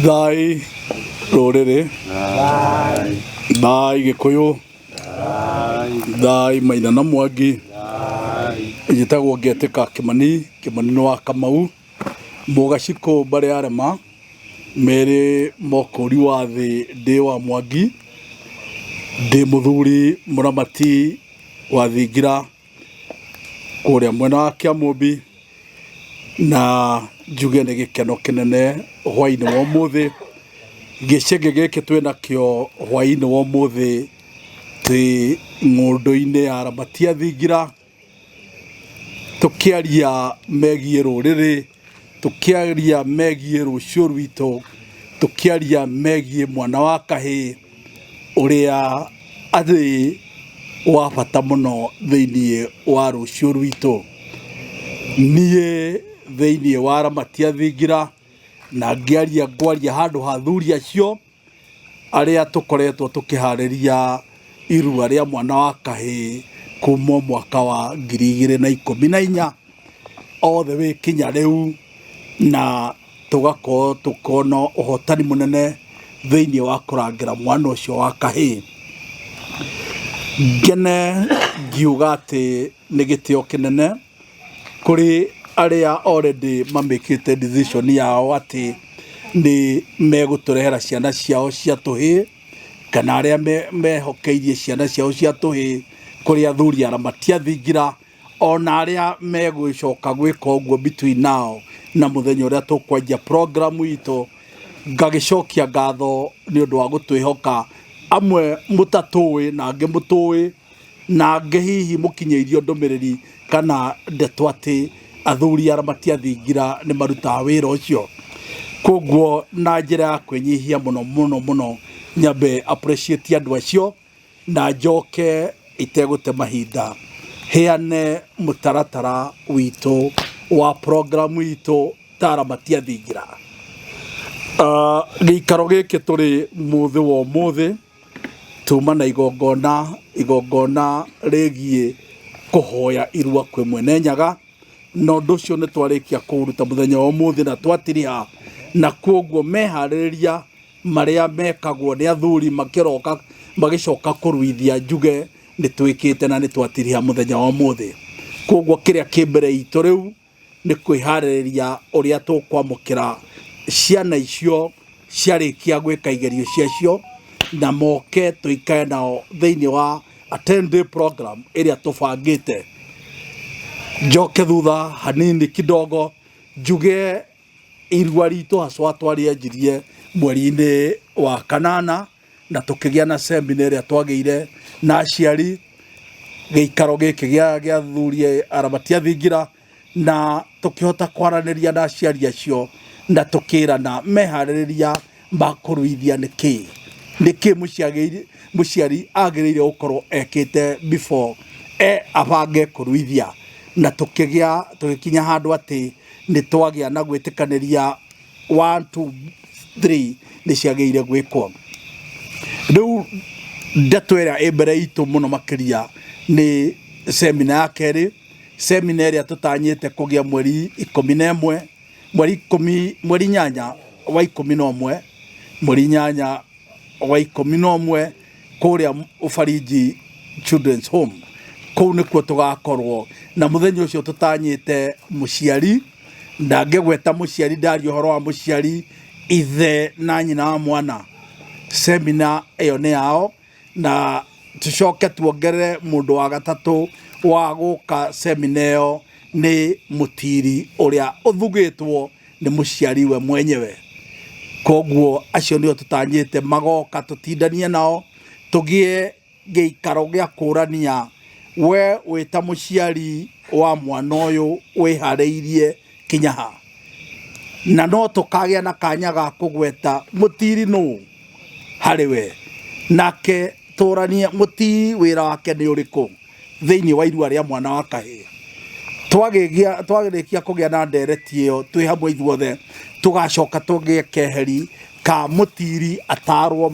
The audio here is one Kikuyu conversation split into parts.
Thai rũrĩrĩ, thai Gĩkũyũ, thai Maina na Mwangi. Njĩtagwo Ngetĩka Kĩmani, Kĩmani nĩ wa Kamau, Mũgacikũ mbarĩ ya Rema, merĩ mokũri wa thĩ ndĩ wa Mwangi, ndĩ mũthuri mũramati wa thingira kũrĩa mwena wa Kĩamũmbi, na njuge nĩ gĩkeno kĩnene hwainĩ wa ũmũthĩ. Gĩcegĩ gĩkĩ twĩnakĩo hwainĩ wa ũmũthĩ twĩ ng'ũndũ-inĩ ya Ramatia Thingira, tũkĩaria megiĩ rũrĩrĩ. Tũkĩaria megiĩ rũciũ rwitũ, tũkĩaria megiĩ mwana wa kahĩĩ ũrĩa arĩ wa bata mũno thĩiniĩ wa rũciũ rwitũ. Niĩ thĩiniĩ wa Ramatia Thingira na ngĩaria ngwaria handũ ha athuri acio arĩa tũkoretwo tũkĩharĩria irua rĩa mwana wa kahĩĩ kuma mwaka wa 2014 othe wĩ kinya rĩu, na tũgakorwo tũkona ũhotani mũnene thĩiniĩ wa kũrangĩra mwana ũcio wa kahĩĩ. Ngene ngiuga atĩ nĩ gĩtĩo kĩnene kũrĩ arĩa already mamĩkĩte decision yao atĩ nĩ megũtũrehera ciana ciao cia tũhĩĩ kana arĩa mehokeirie ciana ciao cia tũhĩĩ kũrĩ athuri aramatia thingira ona arĩa megũcoka gwĩka ũguo between now na mũthenya ũrĩa tũkwanjia program itũ. Ngagĩcokia ngatho nĩ ũndũ wa gũtwĩhoka, amwe mũtatũĩ na angĩ mũtũĩ, na angĩ hihi mũkinyĩirio ndũmĩrĩri kana ndeto atĩ athuri aramati a thingira nĩ marutaga wĩra ũcio. Koguo na njĩra ya kwĩnyihia mũno mũno mũno nyambe appreciate andũ acio na njoke itegũte mahinda heane mũtaratara witũ wa program itũ ta aramati a thingira. Gĩikaro gĩkĩ tũrĩ mũthĩ wa ũmũthĩ tuma na igongona, igongona rĩgiĩ kũhoya irua kwĩ Mwene Nyaga, na ũndũ ũcio nĩ twarĩkia kũũruta mũthenya wa ũmũthĩ na twatiriha, na kwoguo meharĩrĩria marĩa mekagwo nĩ athuri makĩroka magĩcoka kũruithia njuge nĩ twĩkĩte na nĩ twatiriha mũthenya wa ũmũthĩ. Kwoguo kĩrĩa kĩ mbere itũ rĩu nĩ kwĩharĩrĩria ũrĩa tũkwamũkĩra ciana icio ciarĩkia gwĩka igerio ciacio na moke tũikare nao thĩinĩ wa a 10 day program ĩrĩa tũbangĩte. Njoke thutha hanini kidogo njuge irua ritũ haswa twarĩanjirie mweri-inĩ wa kanana na tũkĩgĩa na semina ĩrĩa twagĩire na aciari gĩikaro gĩkĩ gĩa athuri aramati a thingira na tũkĩhota kwaranĩria na aciari acio na tũkĩrana meharĩrĩria ma kũruithia nĩ kĩĩ, nĩ kĩĩ mũciari agĩrĩire gũkorwo ekĩte before abange kũruithia, na tũkĩgĩa tũgĩkinya handũ atĩ nĩ twagĩa na gwĩtĩkanĩria 1 2 3 nĩ ciagĩrĩire gwĩkwo. Rĩu ndeto ĩrĩa ĩ mbere itũ mũno makĩria nĩ semina ya kerĩ, semina ĩrĩa tũtanyĩte kũgĩa mweri 11, mweri ikũmi, mweri 8 wa 11, mweri 8 wa 11 kũrĩa Ũbarinji Children's Home. Kũu nĩkuo tũgakorwo na mũthenya ũcio tũtanyĩte mũciari, ndangĩgweta mũciari ndaria ũhoro wa mũciari, ithe na nyina wa mwana. Semina ĩyo nĩ yao na tũcoke tuongerere mũndũ wa gatatũ wa gũka semina ĩyo nĩ mũtiri ũrĩa ũthugĩtwo nĩ mũciari we mwenyewe. Koguo acio nĩo tũtanyĩte magoka tũtindanie nao tũgĩe gĩikaro gĩa kũrania we wĩ ta mũciari wa mwana ũyũ wĩharĩirie kinya ha. Na no tũkagĩa na kanya ga kũgweta mũtiri nũ harĩ we, nake tũranie mũtiri wĩra wake nĩ ũrĩkũ thĩinĩ wa irua rĩa mwana wa kahĩĩ. Twagĩgĩa twarĩkia kũgĩa na ndereti ĩyo twĩ hamwe ithuothe, tũgacoka tũgĩe keheri ka mũtiri atarwo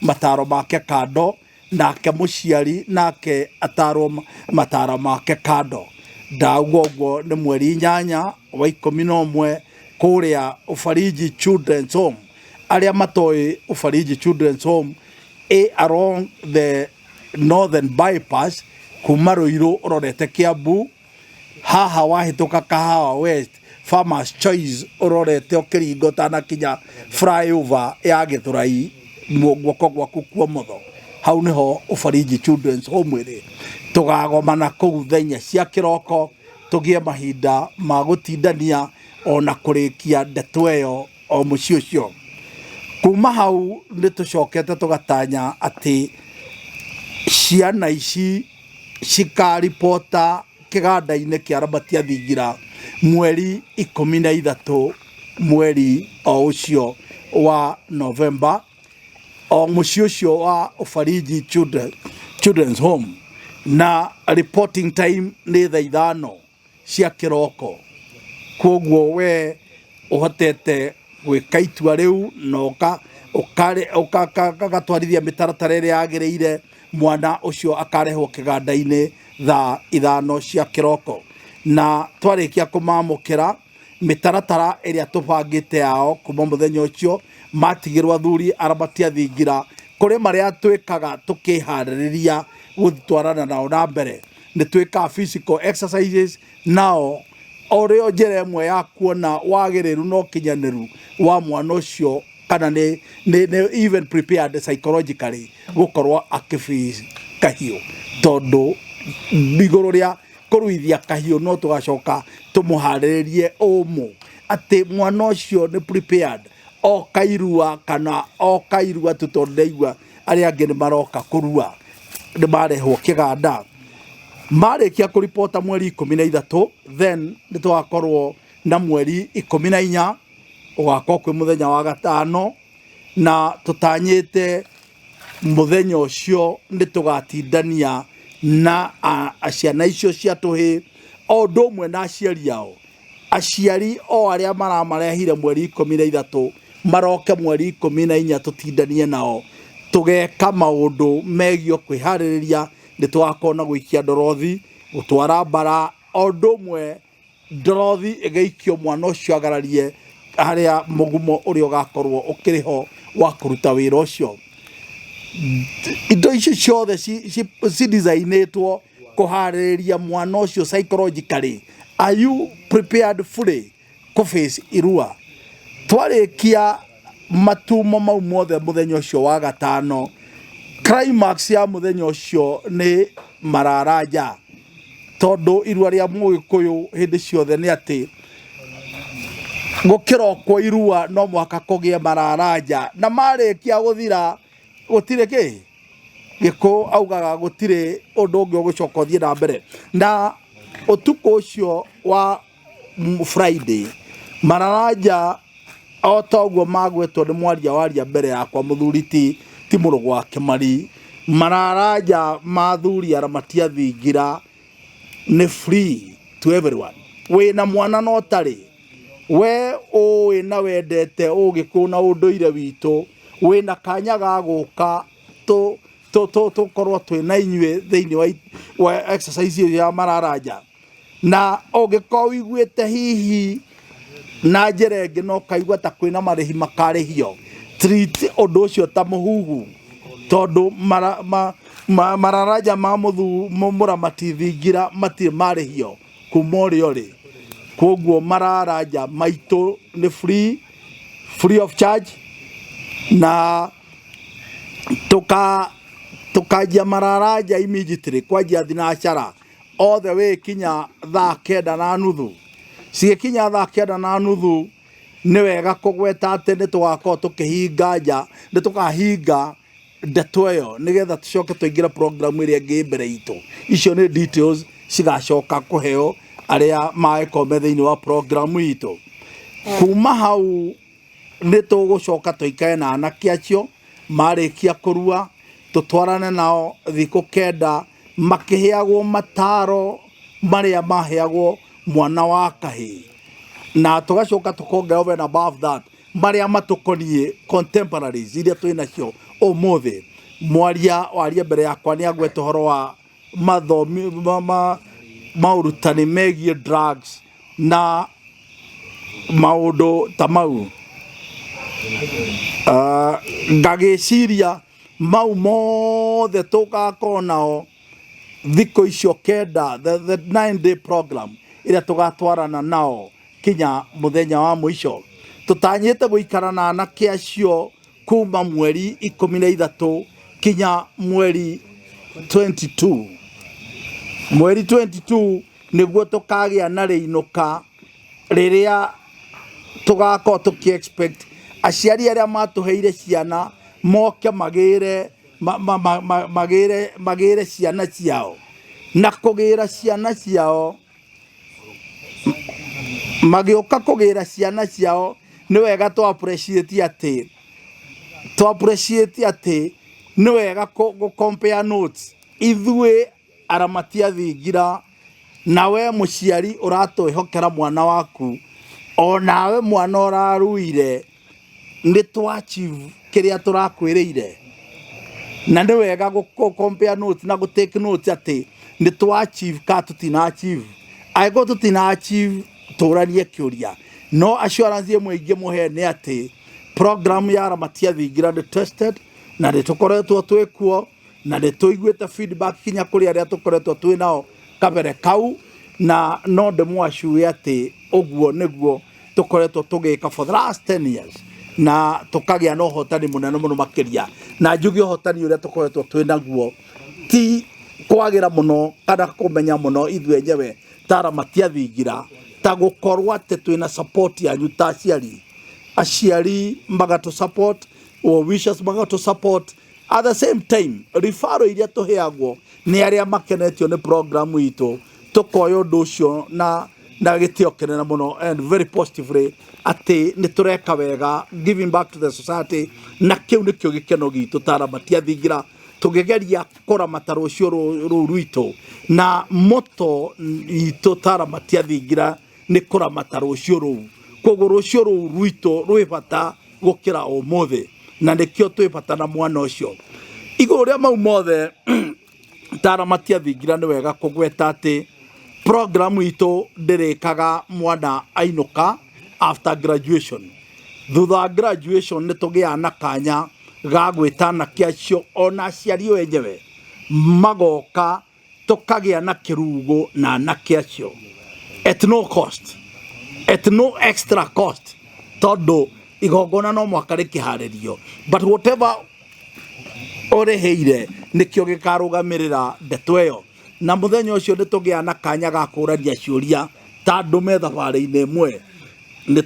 mataro make kando, nake mũciari nake atarwo mataro make kando. Ndauga ũguo nĩ mweri 8 wa 11 kũrĩa Ũbarinji Children's Home. Arĩa matoĩ Ufariji Children's Home ĩ along the Northern Bypass kuma Ruiru ũrorete Kiambu, haha wahĩtũka Kahawa West, Farmers Choice ũrorete ũkĩringa ũtanakinya flyover ya Gĩthũrai guoko gwaku kuomotho, hau nĩho Ufariji Children's Home ĩrĩ. Tũgagomana kũu thaa inya cia kĩroko tũgĩe mahinda ma gũtindania ona kũrĩkia ndeto ĩyo o mũciĩ ũcio. Kuma hau nĩ tũcokete tũgatanya atĩ ciana ici cikaribota kĩganda-inĩ kĩa Ramati a Thingira mweri 13 mweri o ũcio wa Novemba, o mũciĩ ũcio wa Ufariji Children's Home, na reporting time nĩ thaa 5 cia kĩroko. Kwoguo we ũhotete gwĩka itua rĩu na ũgatwarithia mĩtaratara ĩrĩa yagĩrĩire, mwana ũcio akarehwo kĩganda-inĩ thaa 5 cia kĩroko. Na twarĩkia kũmamũkĩra, mĩtaratara ĩrĩa tũbangĩte yao kuma mũthenya ũcio matigĩrwo athuri aramati a thingira, kũrĩ marĩa twĩkaga tũkĩharĩrĩria gũtwarana nao na mbere. Nĩ twĩkaga physical exercises nao, ũrĩ njĩra ĩmwe ya kuona wagĩrĩru na ũkinyanĩru wa mwana ũcio, kana nĩ even prepared psychologically gũkorwo akĩface kahiũ, tondũ igũrũ rĩa kũruithia kahiũ no tũgacoka tũmũharĩrĩrie ũmũ atĩ mwana ũcio nĩ prepared oka irua kana oka irua tu, tondũ ndaigua arĩa angĩ nĩ maroka kũrua, nĩ marehwo kĩganda. Marĩkia kũribota mweri 13, then nĩ tũgakorwo na mweri 14 ũgakorwo kwĩ mũthenya wa gatano, na tũtanyĩte mũthenya ũcio nĩ tũgatindania na ciana icio cia tũhĩ o ũndũ ũmwe na aciari ao. Aciari o arĩa maramarehire mweri 13 maroke mweri 14 tũtindanie nao, tũgeka maũndũ megiĩ kwĩharĩrĩria. Nĩ tũgakorwo na gũikia ndorothi, gũtwara mbara, o ũndũ ũmwe ndorothi ĩgĩikio mwana ũcio agararie harĩa mũgumo ũrĩa ũgakorwo ũkĩrĩ ho wa kũruta wĩra ũcio. Indo icio ciothe cidicainĩtwo kũharĩrĩria mwana ũcio psychologically. Are you prepared fully kũ face irua? Twarĩkia matumo mau mothe mũthenya ũcio wa gatano, climax ya mũthenya ũcio nĩ mararanja, tondũ irua rĩa Mũgĩkũyũ hĩndĩ ciothe nĩ atĩ gũkĩrokwo irua no mũhaka kũgĩe mararanja, na marĩkia gũthira gũtirĩ kĩ Gĩkũyũ augaga gũtirĩ ũndũ ũngĩ ũgũcoka ũthiĩ na mbere. Na ũtukũ ũcio wa Friday, mararanja o ta ũguo magwetwo nĩ mwaria waria mbere yakwa mũthuri ti Mũrũgũ wa Kĩmari, mararanja ma athuri aramati a thingira nĩ free to everyone. Wĩna mwana na ũtarĩ, we ũĩ na wendete Ũgĩkũyũ na ũndũire witũ, wĩna kanya ga gũka tũkorwo twĩ na inyuĩ thĩinĩ wa exercise ĩyo ya mararanja. Na ũngĩkorwo ũiguĩte hihi na njĩra ĩngĩ na ũkaigua ta kwĩna marĩhi makarĩhio, treat ũndũ ũcio ta mũhuhu, tondũ mararanja ma mũramati thingira matirĩ marĩhio kuma ũrĩa ũrĩ. Koguo mararanja maitũ nĩ free, free of charge, na tũkanjia mararanja immediately kwanjia thinacara all the way kinya thaa 9:30. Cigĩkinya thaa 9:30, nĩ wega kũgweta atĩ nĩ tũgakorwo tũkĩhinga nja, nĩ tũkahinga ndeto ĩyo nĩgetha tũcoke tũingĩre program ĩrĩa ĩngĩ mbere itũ. Icio nĩ details cigacoka kũheo arĩa magĩkorwo me thĩinĩ wa program itũ. Kuma hau nĩ tũgũcoka tũikare na anake acio marĩkia kũrua, tũtwarane nao thikũ 9 makĩheagwo mataro marĩa maheagwo mwana wa kahĩĩ, na tũgacoka tũkongerera over and above that marĩa matũkoniĩ contemporaries iria twĩ nacio ũmũthĩ. Mwaria waria mbere yakwa nĩ agweta ũhoro wa mathomi maũrutani megiĩ drugs na maũndũ ta mau. Ngagĩciria mau mothe tũgakorwo nao thikũ icio kenda, the 9 day program ĩrĩa tũgatwarana nao kinya mũthenya wa mũico. Tũtanyĩte gũikara na anake acio kuma mweri 13 kinya mweri 22. Mweri 22 nĩguo tũkagĩa na rĩinũka rĩrĩa tũgakorwo tũkĩ expect aciari arĩa matũheire ciana moke magĩre magĩre ciana ciao, na kũgĩra ciana ciao, magĩũka kũgĩra ciana ciao. Nĩ wega tũ appreciate atĩ, tũ appreciate atĩ nĩ wega gũ compare notes ithuĩ aramati a thingira nawe mũciari ũratwĩhokera mwana waku, onawe mwana ũraruire, nĩ twa achieve kĩrĩa tũrakwĩrĩire. Na nĩ wega gũ compare notes na gũ take notes atĩ nĩ twa achieve ka tũtina achieve. Angĩkorwo tũtina achieve, tũranie kĩũria. No assurance ĩmwe ingĩmũhe nĩ atĩ program ya aramati a thingira nĩ tested, na nĩ tũkoretwo twĩ kuo, na nĩ tũiguĩte feedback kinya kũrĩ arĩa tũkoretwo twĩ nao kabere kau, na no ndĩmwacue atĩ ũguo nĩguo tũkoretwo tũgĩka for the last 10 years, na tũkagĩa na ũhotani mũnene mũno makĩria. Na njuge ũhotani ũrĩa tũkoretwo twĩ naguo ti kwagĩra mũno kana kũmenya mũno ithuĩ enyewe ta aramati a thingira, ta gũkorwo atĩ twĩna support yanyu ta aciari. Aciari magatũ support, well wishers magatũ support. At the same time, referral iria tũheagwo nĩ arĩa makenetio nĩ program itũ, tũkoya ũndũ ũcio na gĩtĩo kĩnene mũno and very positively, atĩ nĩ tũreka wega, giving back to the society. Na kĩu nĩkĩo gĩkeno gitũ ta aramati a thingira, tũkĩgeria kũramata rũciũ rũu rwitũ. Na motto itũ ta aramati a thingira nĩ kũramata rũciũ rũu. Koguo rũciũ rũu rwitũ rwĩ bata gũkĩra ũmũthĩ, na nĩkĩo twĩ bata na mwana ũcio. Igũrũ rĩa mau mothe, ta aramati a thingira, nĩ wega kũgweta atĩ program itũ ndĩrĩkaga mwana ainũka after graduation. Thutha wa graduation, nĩ tũgĩaga na kanya ga gwĩta anake acio, ona aciari o enyewe magoka, tũkagĩa na kĩrugo na anake acio at no cost, at no extra cost, tondũ igongona no mwaka rĩkĩharĩrio, but whatever ũrĩhĩire nĩkĩo gĩkarũgamĩrĩra ndeto ĩyo. Na mũthenya ũcio nĩ tũgĩaga na kanya ga kũrania ciũria ta andũ me thabarĩ-inĩ ĩmwe. Nĩ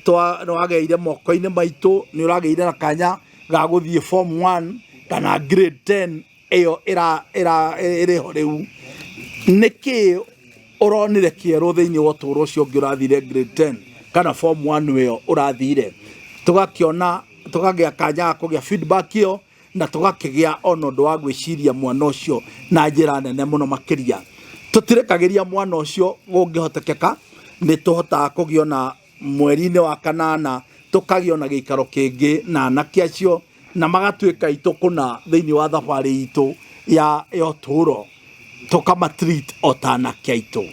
wagĩire moko-inĩ maitũ, nĩ ũragĩire na kanya ga gũthiĩ form 1 kana grade 10 ĩyo ĩra ĩra ĩrĩho rĩu. Nĩkĩ ũronire kĩerũ thĩinĩ wa ũtũũro ũcio ũngĩ ũrathire grade 10 kana form 1 ĩyo ũrathire? Tũgakĩona, tũkagĩa kanya ga kũgĩa feedback ĩyo, na tũgakĩgĩa ona ũndũ wa gwĩciria mwana ũcio na njĩra nene mũno makĩria. Tũtirekagĩria mwana ũcio. Gũngĩhotekeka, nĩ tũhotaga kũgĩa ona mweri-inĩ wa kanana, tũkagĩa ona gĩikaro kĩngĩ na anake acio, na magatuĩka itũ kũna thĩinĩ wa thabarĩ itũ ya ũtũũro, tũkama treat o ta anake aitũ.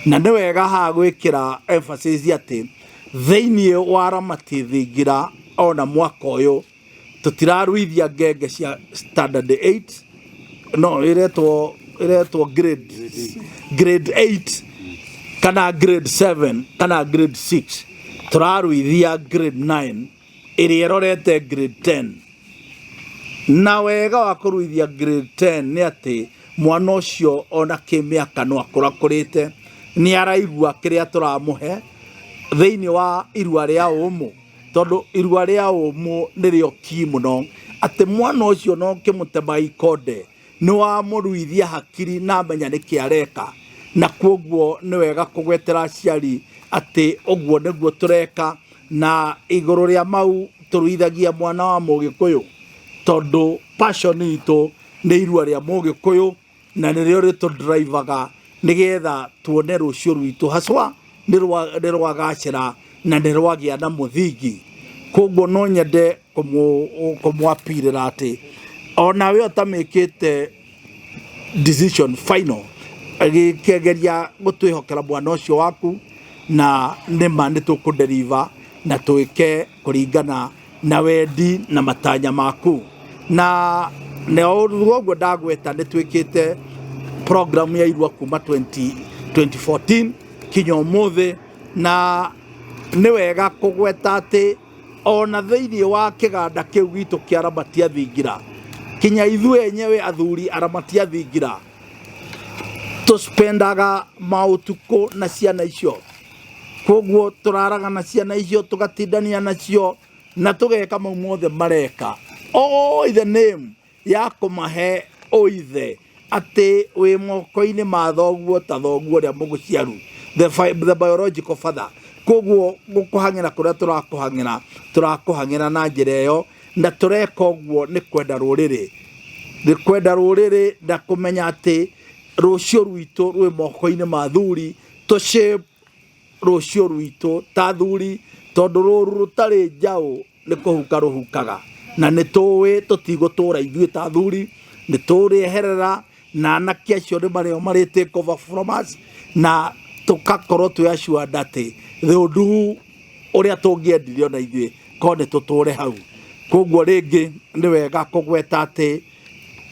Na nĩ wega haha gwĩkĩra emphasis atĩ thĩinĩ wa aramati thingira, ona mwaka ũyũ tũtiraruithia ngenge cia standard 8, no ĩretwo grade 8 kana grade 7 kana grade 6. Tũraruithia grade 9 ĩrĩa ĩrorete grade 10. Na wega wa kũruithia grade 10 nĩ atĩ mwana ũcio ona kĩmĩaka no akũrakũrĩte, nĩ araigua kĩrĩa tũramũhe thĩinĩ wa irua rĩa ũmũ, tondũ irua rĩa ũmũ nĩrĩo kii mũno, atĩ mwana ũcio no ũkĩmũtema ikonde, nĩ wamũruithia hakiri na amenya nĩkĩ areka. Na kuoguo nĩ wega kũgwetera aciari atĩ ũguo nĩguo tũreka. Na igũrũ rĩa mau, tũruithagia mwana wa mũgĩkũyũ, tondũ passion itũ nĩ irua rĩa mũgĩkũyũ, na nĩrĩo rĩtũdrivaga nĩgetha tuone rũciũ rwitũ haswa nĩ rwagacĩra na nĩ rwagĩa na mũthingi. Koguo no nyende kũmwapirĩra atĩ onawe ũtamĩkĩte decision final, gĩkĩgeria gũtwĩhokera mwana ũcio waku, na nĩma nĩ tũkũdeliver na twĩke kũringana Na wendi na matanya maku. Na nĩ ũguo ndagweta, nĩ twĩkĩte program ya irua kuma 20 2014 kinya ũmũthĩ. Na nĩ wega kũgweta atĩ ona thĩinĩ wa kĩganda kĩu gitũ kĩa aramati a thingira, kinya ithuĩ enyewe athuri aramati a thingira tũspendaga maũtukũ na ciana icio. Koguo tũraraga na ciana icio, tũgatindania nacio na tũgeka mau mothe mareka, all in the name ya kũmahe ũithe atĩ wĩ moko-inĩ ma thoguo ta thoguo ũrĩa mũgũciaru, the biological father. Koguo gũkũhang'ĩra kũrĩa tũrakũhang'ĩra, tũrakũhang'ĩra na njĩra ĩyo, na tũreka ũguo nĩ kwenda rũrĩrĩ, nĩ kwenda rũrĩrĩ na kũmenya atĩ rũciũ rwitũ rwĩ moko-inĩ ma thuri. Tũ shape rũciũ rwitũ ta thuri, tondũ rũru rũtarĩ njaũ nĩ kũhuka rũhukaga. Na nĩ tũĩ tũtigũtũra ithuĩ ta thuri, nĩ tũrĩeherera na anake acio nĩ marĩo marĩ take over from us, na tũgakorwo twĩ assured atĩ they will do ũrĩa tũngĩendire ona ithuĩ korwo nĩ tũtũre hau. Koguo rĩngĩ nĩ wega kũgweta atĩ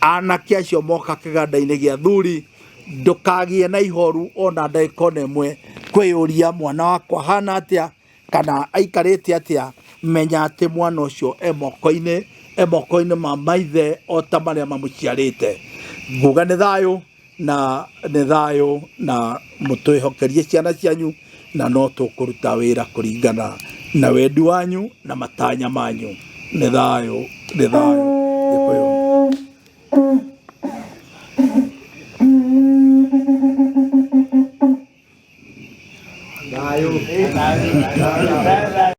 anake acio moka kĩganda-inĩ gĩa thuri, ndũkagĩe na ihoru ona ndagĩka ona ĩmwe kwĩyũria mwana wakwa hana atĩa kana aikarĩte atĩa. Menya atĩ mwana ũcio e moko-inĩ ma maithe o ta marĩa mamũciarĩte. Nguga nĩ thayũ na nĩ thayũ, na mũtwĩhokerie ciana cianyu, na no tũkũruta wĩra kũringana na wendi wanyu na matanya manyu. Nĩ thayũ, nĩ thayũ, Gĩkũyũ. Thayũ.